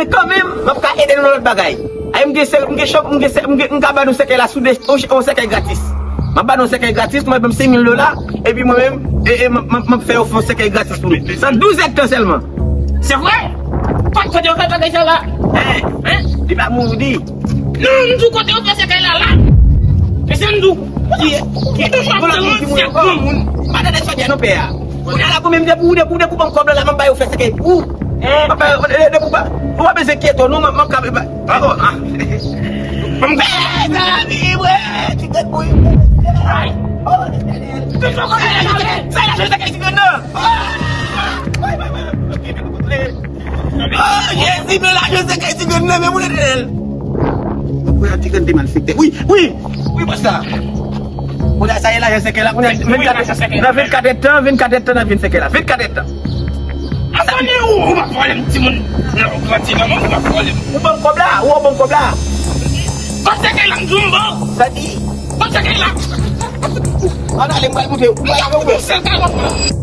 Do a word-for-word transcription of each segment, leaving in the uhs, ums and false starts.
Kanmenm, m ap ka ede nou nan lòt bagay. Ay, m gen sè-, m gen chòk, m gen sè-, m gen, m ka ba nou sèkèy la sou de, yon, yon sèkèy gratis. M ap ba nou sèkèy gratis, mwen menm senk mil dola, epi mwen menm, e, e, m, m, m ap fè yo fè yon sèkèy gratis pou nou. Nan douz èdtan sèlman. Se vre? Kot kote yo fè bagay sa la? Hein? Hein? Li pa mouri, di. Non, m di w kote yo fè sèkèy la la. Mesye m di w. Ki, ki, ki toujou ap fè yon sèk granmoun. Pa tande sa w di a non, pè a. Kounye a la, pou menm depi ou, depi ou, depi ou ban m kòb la, la, m ap ba yo fè sèkèy pou ou. Hein? M ap ba yo, de, de, depi ou pa, ou pa bezwen enkyete w non, m, m ap ka, ba, ba, oh, ah. Mezanmi, bre, ti tèt bouyi. Ay. Oh, sa la, sa la, sa la, sa la, sa la, Oh, Jezi, men la, je sais que ti grann nan, men moun Etènèl. Mwen kwè ti grann te malfektè. Wi, wi, wi, bòs la. Kounye a, sa ye la, je sais que la, kounye a, vennkat, nan vennkat èdtan, vennkat èdtan, nan vennkat èdtan. Atande, ou, ou pa pwoblèm, timoun. Non, ou granmoun, ou pa pwoblèm. Ou ban m kòb la, ou ban m kòb la. Kote ke l an zumbo? Sa di? Kote ke l la? Ann ale, m pral montre w. M pral montre w. Sèl kalòt la.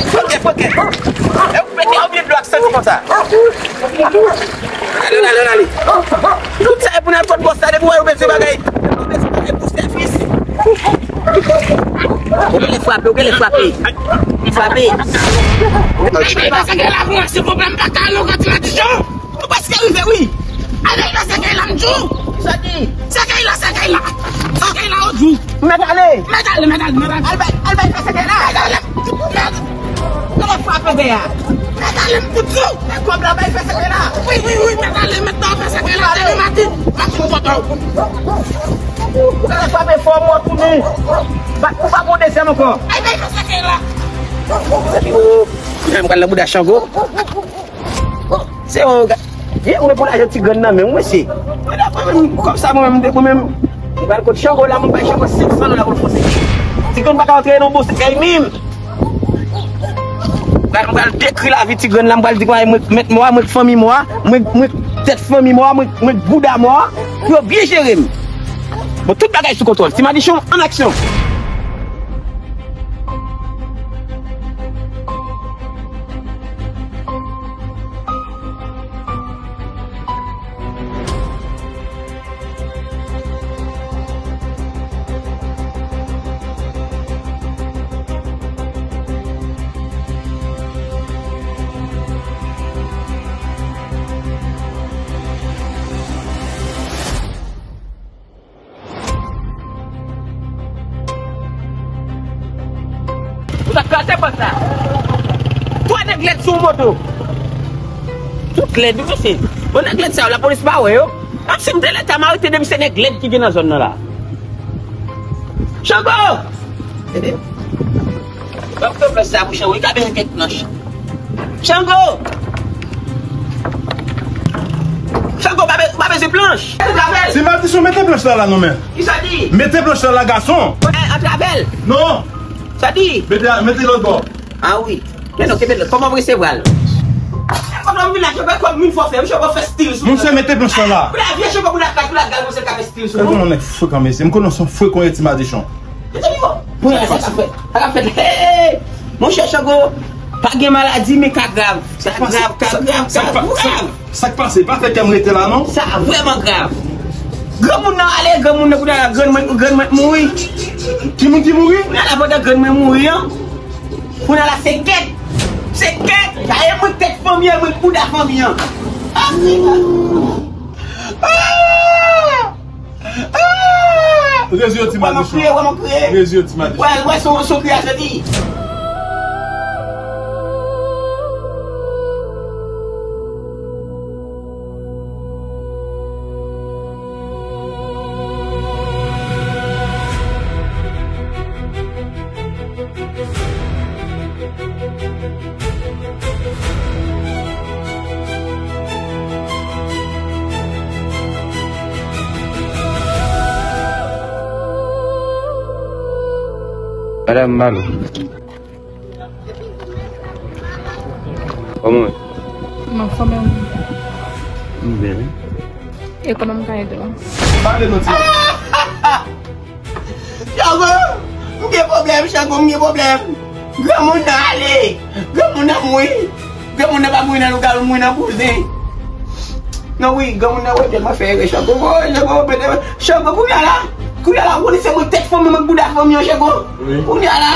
Fòkè, fòkè. E ou pete konbyen dlo ak santi konsa? Ale, ale, ale. Tout sa e pou n al kot bòs la, depi w wè yo bezwen bagay. Yo bezwen bagay pou sèvis. Ou genlè frape, ou genlè frape. Frape. Ay, bay fè sèkèy la pou mwen, silvouplè, m pa ka ale nan ti madichon. Nou prèske rive, wi. Ay, bay fè sèkèy la, m di w. Sa di? Sèkèy la, sèkèy la. Sèkèy la, ou di w. Mèt ale. Mèt ale, mèt ale, mèt ale. Al bay, al bay fè sèkèy la. Mèt ale. Mèt. Mèt frape dèyè a. Mèt ale, m di w. Mèt kòb la, bay fè sèkèy la. Wi, wi, wi, mèt ale, mèt nan fè sèkèy la. Demen maten, m ap pran foto w. Ou ka frape fò, mò tounen. Ou pa gon dezyèm ankò. Ay, bay fè sèkèy la. Epi ou, ou menm pral nan bouda Chango. Se yon ga-, ye, ou gen pou lajan ti grann nan menm, mwen se. Mwen dakò menm, kòb sa mwen menm, mwen menm, mwen pral kot Chango la, mwen bay Chango senk san dola pou l fè yon sèkèy. Ti grann pa ka antre nan bon sèkèy menm. Mwen pral, mwen pral dekri lavi ti grann la, mwen pral di kòman mwen k mèt mò a, mwen k fanmi mò a, mwen, mwen k tèt fanmi mò a, mwen, mwen k bouda mò a, pou yo byen jere m. Bon, tout bagay sou kontwòl. Ti madichon, an aksyon! Ou t ap kraze pòt la. Twa nèg lèd sou yon moto. Tout lèd, wi, mesye. Bon, nèg lèd sa yo, lapolis pa wè yo. Menm si m te leta, m arete depi se nèg lèd ki gen nan zòn nan la. Chango! Ede. Ban m fè planch sa pou Chango, li ka bezwen kèk planch. Chango! Chango, pa be-, pa bezwen planch. Ti madichon, mete planch la la non men. Kisa di? Mete planch la la, gason. Eh, antre avè l. Non. Sa di? Mete, mete lòt bò. Ah wi. Men non, kenbe l. Kòman w resevwa l? Kòman m vin la, je fè kòm moun fò fè, je fè stil sou. Monchè, mete planch la la. Pou la vye Chango, pou la kat, pou la gal, monchè, ka fè stil sou. Gade kòman nèg frekan, mesye. M konnen w se yon frekan, ti madichon. Mezanmi, bon. Mwen, sa k ap fèt? Sa k ap fèt? Hey! Monchè Chango, pa gen maladi, men ka grav. Sa grav, ka grav, ka grav. Sa k pase? Pa fè kè m rete la, non. Sa vrèman grav. Granmoun nan ale, granmoun nan kounye a la, grann mwen, grann mwen mouri. Ki moun ki mouri? Kounye a la, pandan grann mwen mouri an, kounye a la, se kèt. Se kèt. Dayè, mwen tèt fanmi an, mwen bouda fanmi an. Ah, ah! Reziye w, ti madichon. Wè, mwen kriye, wè, mwen kriye. Reziye w, ti madichon. Wè, wè, son, son kriyasyon di. Madanm Malo. Kòman w ye? M anfòm, e ou? M byen, wi. E kòman m ka ede w? Pale non, ti. Chango! M gen pwoblèm, Chango, m gen pwoblèm. Granmoun nan ale. Granmoun nan mouri. Granmoun nan pa mouri nan lougawou, l mouri nan bouzen. Non, wi, granmoun nan wete mwen fè erè, Chango. Woy, Chango, pete. Chango, kounye a la. Kounye a la, ou konnen se mwen tèt fanmi, mwen bouda fanmi an, Chango. Wi. Kounye a la,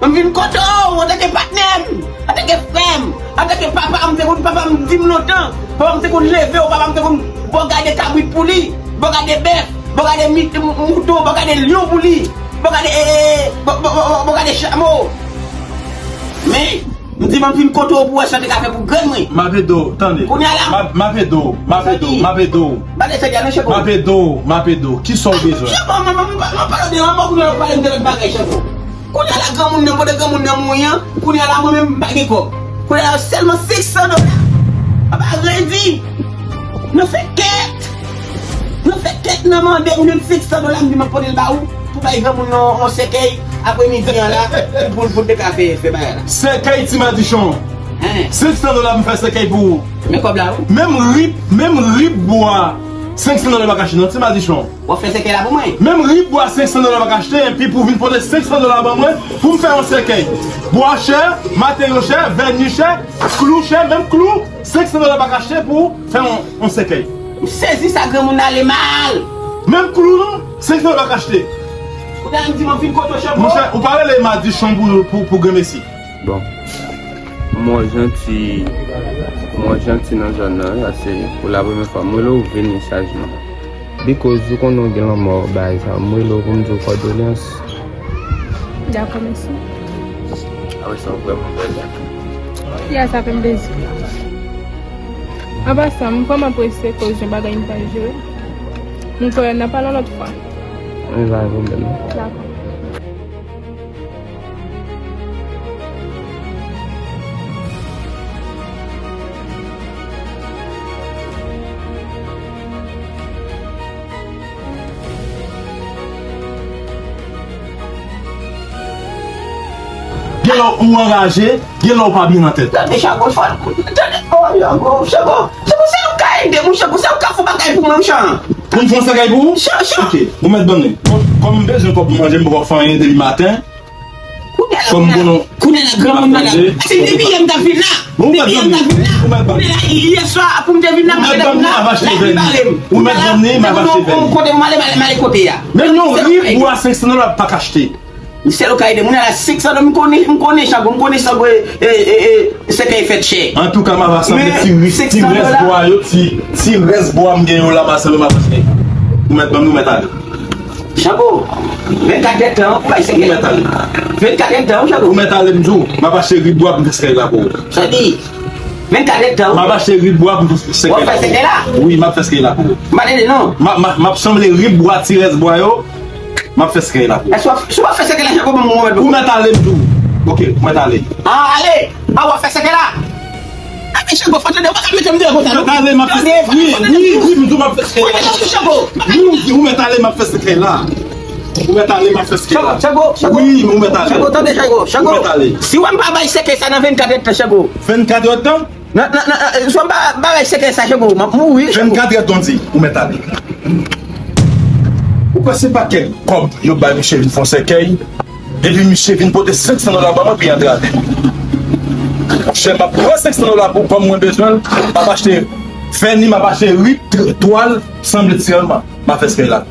m vin kote w antanke patnè m, antanke frè m, antanke papa m, te konn papa m di m lontan. Papa m te konn leve w, papa m te konn ba w gade kabrit pou li, ba w gade bèf, ba w gade mit-, mouton, ba w gade lyon pou li, ba w gade, e, e, e, ba, ba, ba, ba, ba w gade chamo. Men, m di m ap vin kote w pou w wè sa w te ka fè pou grann mwen. M ap ede w, tande. Kounye a la. M ap, m ap ede w, m ap ede w, m ap ede w. Ba de sèvyèt non, Chango. M ap ede w, m ap ede w. Kisa w bezwen? Chango, m, m, m, m, m pale w de lòt, m pa konnen w pale m de lòt bagay, Chango. Kounye a la, granmoun nan, pandan granmoun nan mouri an, kounye a la, mwen menm, m pa gen kòb. Kounye a la, sèlman senk san dola. Papa, redi. Nou fè kèt. Nou fè kèt nan mande ou jwenn senk san dola, m di m ap pote l ba ou, pou bay granmoun nan yon sèkèy, apremidi an la, pou, pou, pou l te ka fè, fè bagay la. Sèkèy ti madichon. Hein. Senk san dola m fè sèkèy pou ou. Men kòb la, wi. Menm rip, menm rip bwa, senk san dola pa ka achte non, ti madichon. W ap fè sèkèy la pou mwen? Menm rip bwa senk san dola pa ka achte, epi pou w vin pote senk san dola ban mwen, pou m fè yon sèkèy. Bwa chè, materyo chè, vèni chè, klou chè, menm klou, senk san dola pa ka achte pou fè yon, yon sèkèy. M sezi sa granmoun nan ale mal. Menm klou non, senk san dola pa ka achte. Ou ta di m ap vin kote w, Chango. Monchè, ou pa rele madichon pou, pou, pou granmesi. Bon. M wè w janti, m wè w janti nan zòn nan, wi, paske pou la premyè fwa, m rele w vini sajman. Because ou konnen w gen lanmò bagay sa, m rele w pou m di w kondoleyans. Dakò, mèsi. Apre sa, ou vrèman bèl. Ya, sa fè m plezi. Apa sa, m vrèman prese koz yon bagay m pral jere. M kwè n a pale yon lòt fwa. Wi, pa gen pwoblèm. Dakò. Gen lè ou anraje, gen lè ou pa byen nan tèt. Tande, Chango, fò, tande, oh, Chango, Chango, Chango, se ou ka ede m, Chango, se ou ka fè bagay pou mwen, Chango. Pou m fè yon sèkèy pou ou? Chan-, chan- Ok, ou mèt ban m li. Kòm, kòm m bezwen kòb pou manje, m poko fè anyen depi maten. Kounye a la, kounye a la, granmoun nan la. Se depi yè m t ap vin la. Depi yè m t ap vin la. Kounye a la, yè swa, pou m te vin la, m te vin la, la li bare m. Ou mèt ban m li, m ap achte vèni. Kote m ale, m ale kote a. Men yon rip bwa senk san dola pa ka achte. Sèl ou ka ede moun la, senk san dola, m konnen, m konnen Chango, m konnen Chango, e, e, e, sèkèy fèt chè. Antouka, m ap asanble ti rès, ti rès bwa yo, ti, ti rès bwa m gen yo la, m asanble, m ap achte. Ou mèt ban m, ou mèt ale. Chango, vennkat èdtan, pou bay sèkèy. Ou mèt ale. Vennkat èdtan, Chango. Ou mèt ale, m di w, m ap achte rip bwa pou m fè sèkèy la pou ou. Sa di, vennkat èdtan. M ap achte rip bwa pou m fè sèkèy la pou ou. W ap fè sèkèy la? Wi, m ap fè sèkèy la pou ou. M pa tande non. M ap, m ap, m ap sanble rip bwa, ti rès bwa yo. M ap fè sèkèy la pou ou. Èske w ap, si w ap fè sèkèy la, Chango, ban m yon mwen. Ou mèt ale, m di w. Ok, ou mèt ale. Ah, ale! Ah, w ap fè sèkèy la? Epi Chango, fò tande, ou pa ka mete m deyò konsa, non. Ou mèt ale, m ap fè sèkèy. Wi, wi, wi, m di w m ap fè sèkèy la. Ou mèt ale, Chango. Wi, m di ou mèt ale, m ap fè sèkèy la. Ou mèt ale, m ap fè sèkèy la. Chango, Chango, Chango. Wi, ou mèt ale. Chango, tande, Chango, Chango. Ou mèt ale. Si w pa bay sèkèy sa nan vennkat èdtan, Chango. Vennkat èdtan? Nan, nan, nan, nan, si w pa, pa bay sèkèy sa, Chango, m ap mouri, Chango. Vennkat èdtan, di, ou mèt ale. Ou kwè se pa kèk kòb yo bay misye vin fè yon sèkèy? Epi misye vin pote senk san dola ban mwen pou y antrave. Monchè, m ap pran senk san dola pou kòm mwen bezwen l, m ap achte vèni, m ap achte rip, t-, twal, sanble ti rèlman. M ap fè sèkèy la.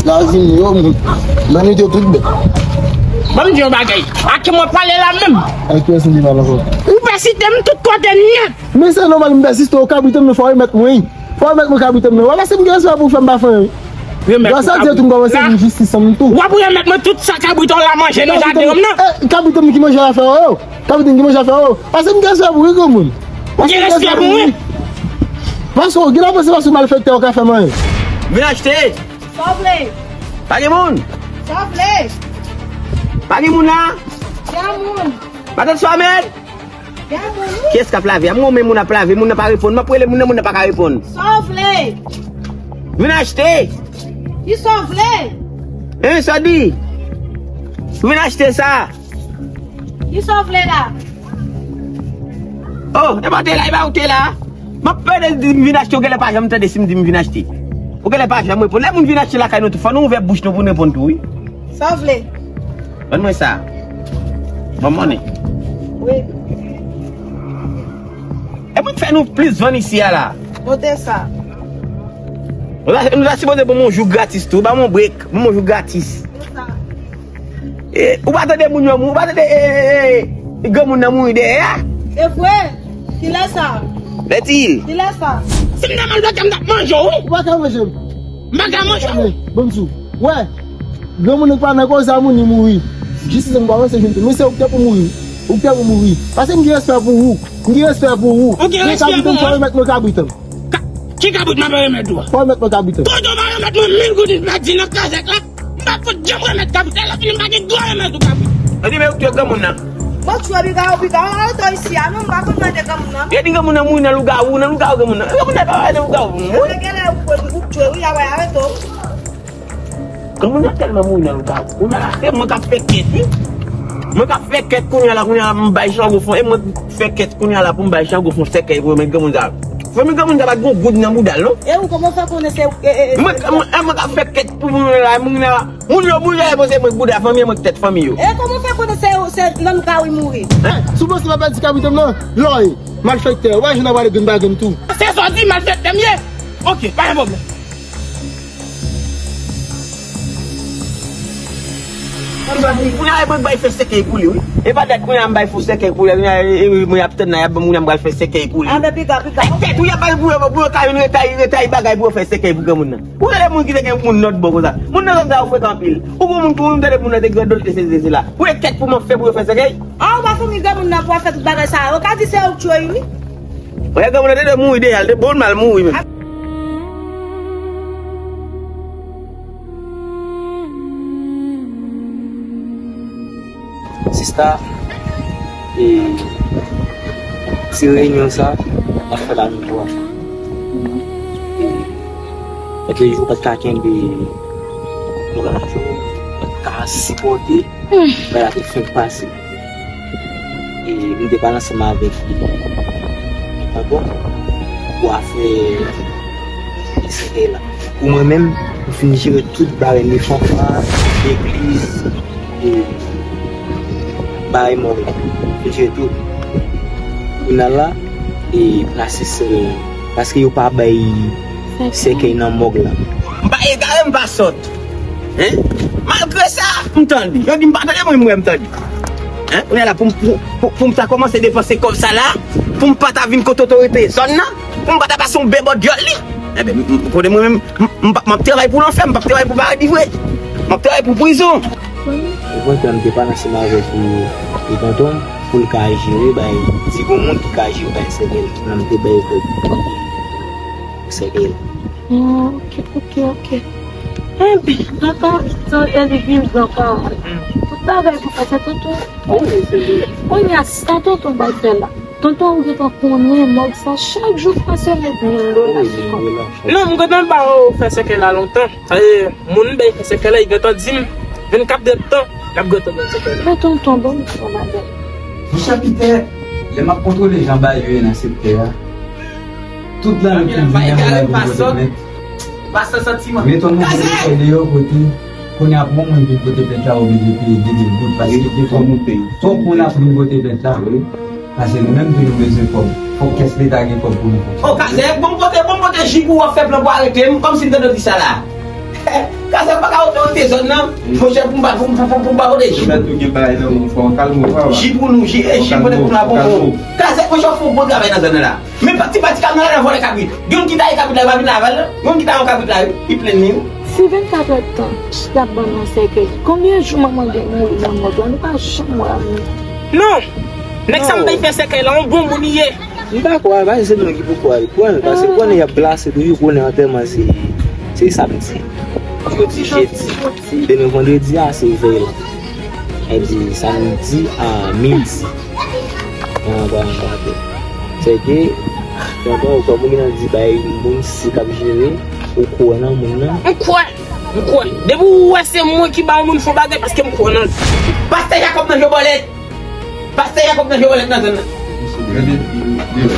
Lè w vini yo, m, nan mete yo tout bèt. Ban m di yon bagay. A ki mwen pale la menm? Ak kiyès m te pale ankò? Ou pèsite m tout kote nèt. Men se nòmal m pèsiste, w kabrit m nan fò remèt mwen. Fò remèt mwen kabrit m nan. W a pase m gen respè pou w fè m pa fè anyen. Remèt ou kabrit. Grasa Dye tou m kòmanse vin jistis an m tou. W ap remèt mwen tout sa kabrit an la manje nan jaden an m nan. Kabrit an m ki manje afè w yo. Kabrit an m ki manje afè w yo. Pase m gen respè pou ou wi granmoun. Ou gen respè pou mwen? Pase w gen la panse pase w malfektè ou ka fè m anyen. Vin achte. Sa w vle? Pa gen moun. Sa w vle? Pa gen moun la. Gen moun. Matant Swamèd. Kiyès k ap lave a? M wè yon men moun ap lave, moun nan pa reponn. M ap rele moun nan, moun nan pa ka reponn. Sa w vle? Vin achte. Ki sa w vle? Hein, sa w di? Vin achte sa. Ki sa w vle la? Oh, e pa w te la, e pa w te la. M ap pede di m vin achte, ou genlè pa janm tande si m di m vin achte. Ou genlè pa janm reponn. Lè moun vin achte lakay nou tou, fò nou ouvè bouch nou pou n reponn tou, wi. Sa w vle? Ban mwen sa. Ban m monnen. Wi. E mwen k fè nou plis vann isi a la. Pote sa. Nou ta, nou ta sipoze ban m yon jou gratis tou. Ban m yon break. Ban m yon jou gratis. Pote sa. E, ou pa tande moun yo mouri, ou pa tande, e, e, e, e, granmoun nan mouri dèyè a? E vre? Kilè sa? Lètil. Kilè sa? Si m ta mal bagay, m t ap manje w, wi. Ou pa ka manje m. M pa ka manje w. Bon, m di w. Wè, granmoun nan k pa nan koze a moun, li mouri. Jistis an m kòmanse jwenn tou. Men se ou k te pou mouri. Ou k te pou mouri. Pase m gen respè pou ou. M gen respè pou ou. Ou gen respè pou mwen? Fò remèt mwen kabrit an. Ka-, ki kabrit m ap remèt ou a? Fò remèt mwen kabrit an. Tonton pa remèt mwen mil goud m pèdi nan kazèk la. M pa fout janm remèt kabrit la, lè fini m pa gen dwa remèt ou kabrit. Ann di men ou tye granmoun nan. Mwen tye piga, piga, ou arete isi a, non, m pa konn mande granmoun nan. Yo di granmoun nan mouri nan lougawou, nan lougawou granmoun nan. Granmoun nan pa nan lougawou, mouri. Yo te genlè ou, ou tye, wi, y ap arete w. Granmoun nan tèlman mouri nan lougawou. Kounye a la, se mwen k ap fè kèt, wi. Mwen k ap fè kèt kounye a la, kounye a la, m bay Chango fon. E mwen k fè kèt kounye a la pou m bay Chango fon sèkèy pou yo met granmoun sa. Fanmi granmoun sa pa t gon goud nan bouda l, non. E ou, kòman w fè konnen se, e, e, e, mwen, mwen, e mwen k ap fè kèt pou moun yo la, moun yo, moun yo, moun yo, e mwen se mwen k bouda fanmi, e mwen k tèt fanmi yo. E kòman w fè konnen se, se nan lougawou li mouri? Hein? Si w panse m ap pèdi kabrit an m nan, lòy, malfektè, ou pa jwenn nan pale grenn pa grenn tou. Se sa w di, malfektè m ye. Ok, pa gen pwoblèm. Kounye a, e mwen k bay fè sèkèy pou li, wi. E pa dat kounye a m bay fo sèkèy pou li, kounye a, e, e, mwen ap tann la, y ap ban moun nan m pral fè sèkèy pou li. Anben piga, piga. Fè kèt, wi, y ap bay pou yo, pou yo ka vin retay, retay bagay pou yo fè sèkèy pou granmoun nan. Ou tande moun ki te gen moun lòt bò konsa. Moun nan zòn sa yo frekan anpil. Ou gon moun tou, ou tande moun nan te grandot, te sezi, te sela. Ou e kèt pou m ap fè pou yo fè sèkèy? A, ou pa fanmi granmoun nan pou w ap fè tout bagay sa yo. Ou ka di se ou k tye li, wi. Wè, granmoun nan te dwe mouri deja, l te bon mal mouri menm. Sista, e, ti reyinyon sa, n ap fè la nou twa. E, lòt jou, ou pa t ka kenbe kouraj ou, ou pa t ka sipòte, bagay la te fenk pase. E m te pale ansanm avèk li ankò pou afè sèkèy la. Pou mwen menm, m fin jere tout bagay, ni fanfa, legliz, e bagay mò yo. M fin jere tout. Kounye a la, e plase sèl, paske yo pa bay sèkèy nan mòg la. M pa egare, m pa sòt. Hein? Malgre sa, m tande. Yo di m pa tande, mwen, mwen, m tande. Hein? Kounye a la, pou m, pou, pou, pou m ta kòmanse depanse kòb sa la, pou m pa ta vin kot otorite zòn nan, pou m pa ta pase yon bebòt dyòl li. Enben, m, m, kote mwen menm, m, m, m ap travay pou lanfè, m p ap travay pou paradi vre. M ap travay pou prizon. E pwentan m te pale ansanm avèk li, e tonton, pou l ka jere, bay, si gon moun ki ka jere, bay sèkèy, nan m te bay kòb pou sèkèy. Ah, ok, ok, ok. Enben, tonton, tonton, e li vin tonton. Tout bagay pou fè se tonton. Kounye a, sa tonton bay fè la. Tonton, ou gentan konnen mòg sa, chak jou fè se met mil dola sou kont. Non, m gentan ba ou fè sèkèy la lontan. Sa se moun bay fè sèkèy la, li gentan di m vennkat èdtan, l ap gentan bay sèkèy la. Men tonton, ban m fè yon bagay. Monchè Pitè, lè m ap kontwole jan bagay yo ye nan sektè a, tout lane pou m vini an, m al vin pote plent. Men tonton, pou m fè deyò kote, kounye a pou mwen vin pote plent la, oblije peye de mil goud, paske gen twòp, twòp moun ap vin pote plent la. Paske nou menm tou nou bezwen kòb. Fòk kès leta gen kòb pou nou fè. O, Kazèk, bon kote, bon kote ji pou w ap fè plan pou arete m, kòmsi m tande w di sa la. Kazèk pa ka otorite zòn nan. Monchè, pou m pa, pou m, pou, pou, pou m pa pote ji. Ou mèt tou gen bagay nan men w, fò w kalme w, papa. Ji pou nou, ji, e ji pou nou la, pou nou. Kazèk, monchè, w fè yon bon travay nan zòn nan la. Men pati, pati kamyon la nan vòlè kabrit. Gen moun ki taye kabrit la, yo pa vin avè l, non. Gen moun ki taye yon kabrit la, wi, li plenn li, wi. Si vennkat èdtan l ap ban nou sèkèy, konbyen jou manman gen mouri nan mòg la? Nou pa janm wè l. Non! Nèg sa m bay fè sèkèy la, yon bon moun li ye. M pa kwè, paske se nou ki pou kwè l. Pran l, paske konnen y ap plase toujou, konnen antèman se, se samdi. Jodi jedi. Demen vandredi a, se vèy la. Sa vle di samdi a midi. Nan anba anba tè. Sèke, tonton, ou kòm ou gen nan di bay moun si k ap jere, ou kwè nan moun nan. M kwè, m kwè. Depi ou wè se mwen ki ba yon moun fon bagay, paske m kwè nan l. Pastè Jakòb nan jwe bòlèt. Pastè Jakòb nan jwe bòlèt nan zòn nan. Gade, deyò.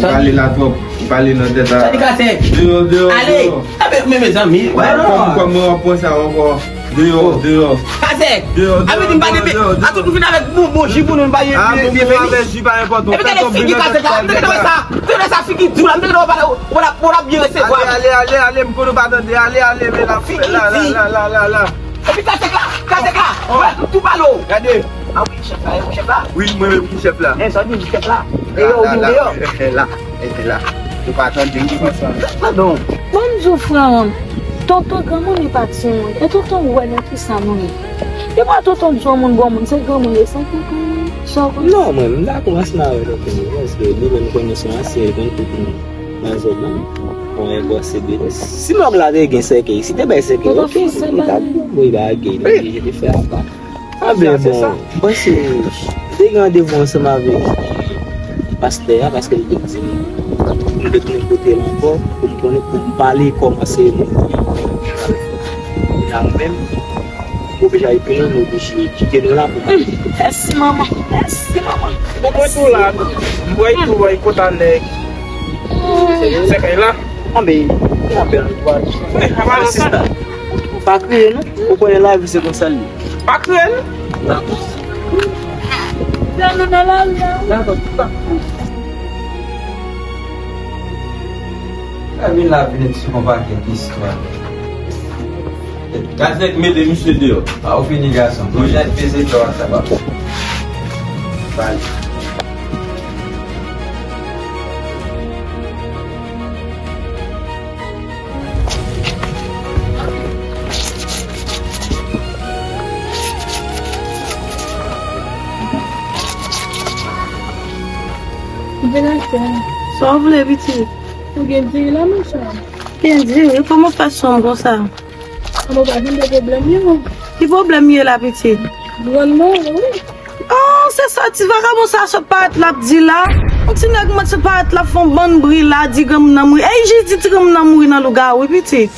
Ou pale la twòp. Ou pale nan tèt la. Sa di kasèk. Deyò, deyò, ale. Deyò. A, men, men, mezanmi. Wè, non. Kòm, kòm mwen ap pran sa ankò. Deyò, deyò. Kasèk. Deyò, deyò, deyò, deyò. A, men, di m pa depi. A, tout ou vin avèk bon, bon ji pou nou, nou pa gen. A, bon, bon, avèk ji pa enpòtan. Epi gade figi kasèk la. Gade sa. Gade sa figi di w la. Gade w pale. Ou pa, ou pa byen resevwa. Ale, ale, ale, ale, m konnen w pa tande. Ale, ale, men la, la, la, la, la, la. Epi kasèk la, kasèk la. Wè, m tou pale w. Gade. A wi, chèf la, e ou chèf la? Wi, mwen menm ki chèf la. E sa w di chèf la? Deyò, ou vin deyò? La, la. Ou pa tande m. Padon. Bon, m di w, frè m, tonton granmoun li pa timoun. E tonton ou wè nan kisa nou ye. Depi tonton di yon moun granmoun, se granmoun li ye, sa ki granmoun? Sa w konnen? Non, mwen, m dakò ansanm avè tonton, paske li menm konnen se yon ansyen, li konn tout moun nan zòn nan. Bon, e bò se de. Si mòg la te gen sèkèy, si te bay sèkèy, oke, li ta di, bon, li bagay, li te fè apa. A ben, bon, m panse m te gen randevou ansanm avèk pastè a, paske l te di m pou m te tounen kote l ankò, pou m konnen, pou m pale kòman seremoni an. Kounye a mwen menm, m oblije al pi lwen, m oblije kite nou la pou m ale. Mèsi, manman. Mèsi, manman. Bon, mwen tou la, tou. M wè tou, wè, kontan nèg. Se kay la. Anben, ki apèl nou pral. Sista, pa kriye non. Ou konnen lavi se konsa l ye. Pa kriye non. Dakò. Dakò, sista. Sa vin la vin ti konpa gen istwa. Kazèk mete misye deyò. A, ou fini gason. Bon, jan peze kò a sa pa. Bye. Sa w vle, pitit? Ou gen diri la, monchè? Gen diri, kòman w fè sonm konsa? An nou pa vin de pwoblèm yo. Ki pwoblèm ye la, pitit? Grann mwen, wi. Oh, se sa ti vagabon sa sot parèt l ap di la. Yon ti nèg mwen sot parèt l ap fè yon bann bri la, di granmoun nan mouri. Ey, jis di ti granmoun nan mouri nan lougawou, wi, pitit.